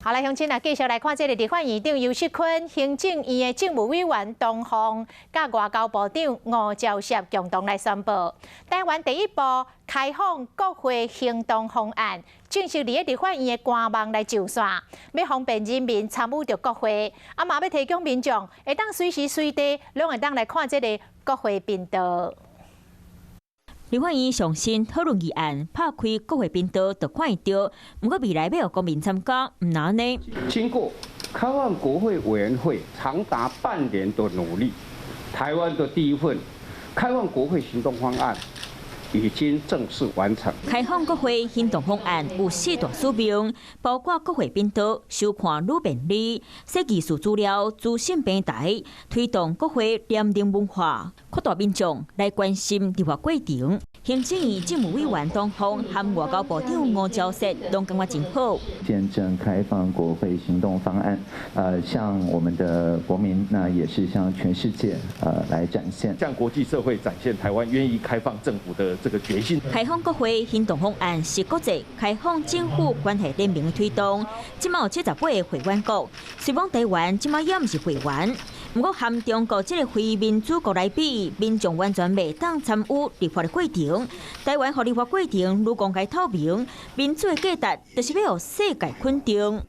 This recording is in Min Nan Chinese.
好來，鄉親啊，繼續來看這个立法院長游錫堃、行政院的政務委員董鳳、佮外交部長吳釗燮共同來宣布，台灣第一步開放國會行動方案正式佇咧立法院的官網來上線，欲方便人民參與著國會，啊嘛欲提供民眾會當隨時隨地攏會當來看這个國會頻道。立法院上新討論議案，拍開國會頻道就看會著。毋過未來欲予公民參加，毋難呢。經過開放國會委員會長達半年的努力，台灣的第一份開放國會行動方案已經正式完成。開放國會行動方案有四大使命，包括國會頻道收看愈便利、設技術資料資訊平台、推動國會廉政文化、擴大民眾來關心立法過程。行政院政務委員董鳳和外交部長吳釗燮攏感覺真好。見證開放國會行動方案，向我們的國民，那也是向全世界，來展現，向國際社會展現台灣願意開放政府的這個決心。開放國會行動方案是國際開放政府關係聯盟的推動，這馬有78個會員國，雖講台灣這馬也毋是會員，毋過和中國這个非民主國來比，民眾完全袂當參與立法的過程。台灣予立法過程愈公開透明，民主的價值就是欲予世界肯定。